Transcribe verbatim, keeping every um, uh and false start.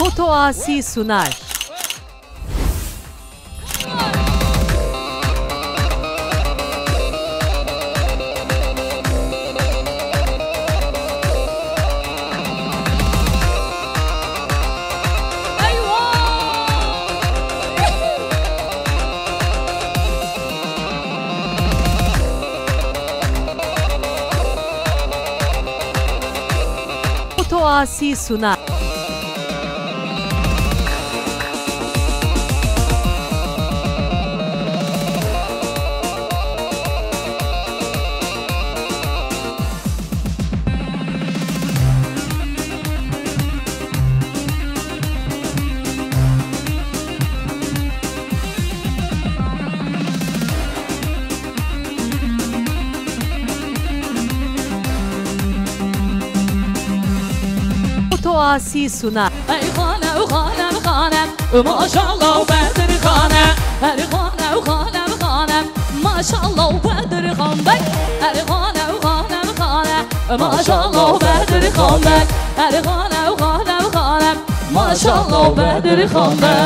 Foto Asi Sunar. Foto Asi Sunar. Foto Asi Sunar. Ey Xanem, Xanem, Xanem, maşallah û Bedir Xanem. Her Xanem, Xanem, Xanem, maşallah û Bedir Xan Bey. Her Xanem, Xanem, Xanem, maşallah û Bedir Xan Bey. Her Xanem, Xanem, Xanem, maşallah û Bedir Xan Bey.